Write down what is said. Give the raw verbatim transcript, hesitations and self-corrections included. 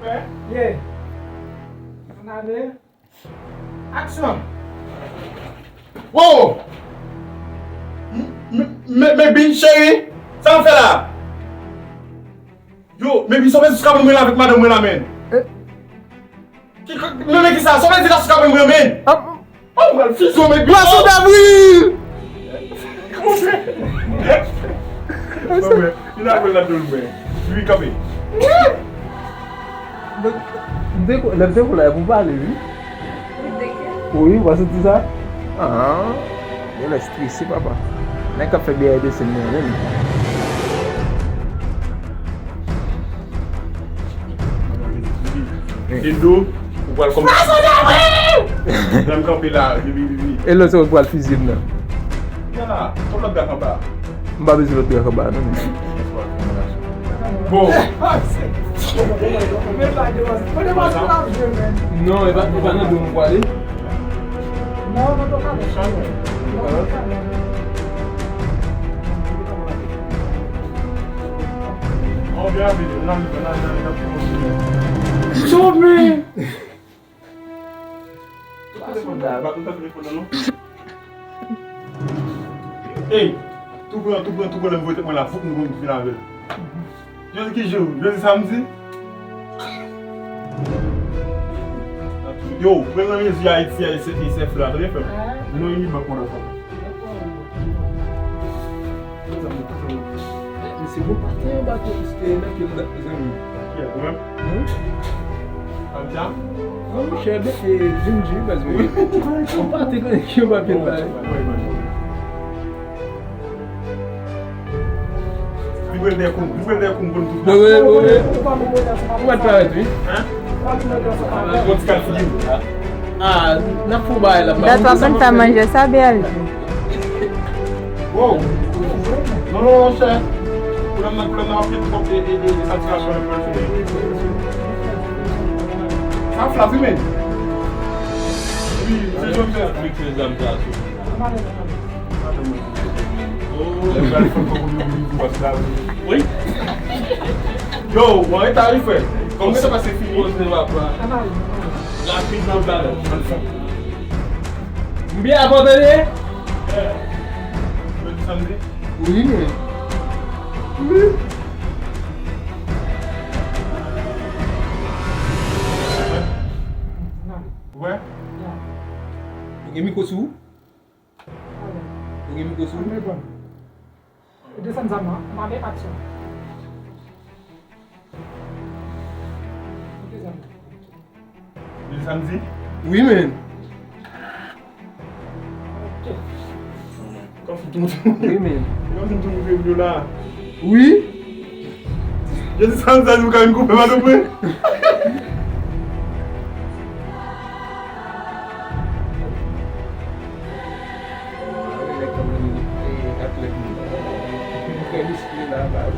Yeah. Ann ale. Aksyon! Wow! M- m- Men, men Bin cheri, sa w ap fè la? Yo, men Bin, sa w vle di sou ka pran mwen la avèk madanm mwen la, men? Eh. Ki, ki, men, men ki sa? Sa w vle di la sou ka pran mwen, men? Ah. Oh, mwen fizyon, men Bin. Poisson d'avril! Mwen, mwen, li la pran ladan mwen. Wi, kanpe. Donk, m te ko- lè m te kou la pou pale, wi. Wi, w pa santi sa? Ah, yo lè strese, papa. Nèg k ap fè B R D C nan menm. Endo, ou pral kòmanse. Poisson d'avril! Lè m kanpe la, wi, wi, wi, wi. E lòt sa ou pral fizye m nan. Ya, tout lòt gad anba. M pa bezwen lòt gad anba, non. Bon. Non, e pa, e pa nan do m pwale. Chome! Ey, tou pran, tou pran, tou pran lè m voye tèt mwen la, fout nou konn fin avè l. Jodi ki jou? Jodi samdi? Yo, premye mezi Ayiti a, se, se, se fla, tande frè m. Nou ini bank mwen ansanm. Mesye, bon, pa te anba ke, ke nan ke m dat, mezanmi. Kiyès, ou menm? Wi. Abidjan? Non, monchè, men, e, Jimji, baz, wi. Ou pa te konnen ki anba ke m bay. Li pral dèyè kou, li pral dèyè kou, m konn tout. Non, men, ou, ou, ou pa t parèt, wi. Hein? Yon ti kal figi m. Ah, n ap fè yon bagay la. Dat w ap konn fè manje sa, B L G? Wow. Non, non, non, chè. Pwoblèm nan, pwoblèm nan, anpil twòp e, e, e, e satisfaksyon nan pral fini. Sa fla wi, men. Wi, se jòn fè. Wi, se zam sa, sou. Wi. Yo, mwen reta wi, frè. Kòman sa pase fini? Poze papa. Rapid nan bagay. Ann fè. M byen avan tande? Jodi samdi? Wi, men. Wi. Wè? Ou gen mikwo sou ou? Ou gen mikwo sou ou? Desann zam nan, ann ale aksyon. Monte zam nan. Jodi samdi? Wi, men. Kòm si tout moun. Wi, men. Kòm si tout moun vle vle la. Wi. Jodi samdi, sa nou ka vin koupe madanm mwen. Nèg kòm li, e, atlèt li. Li trè miske la, baz.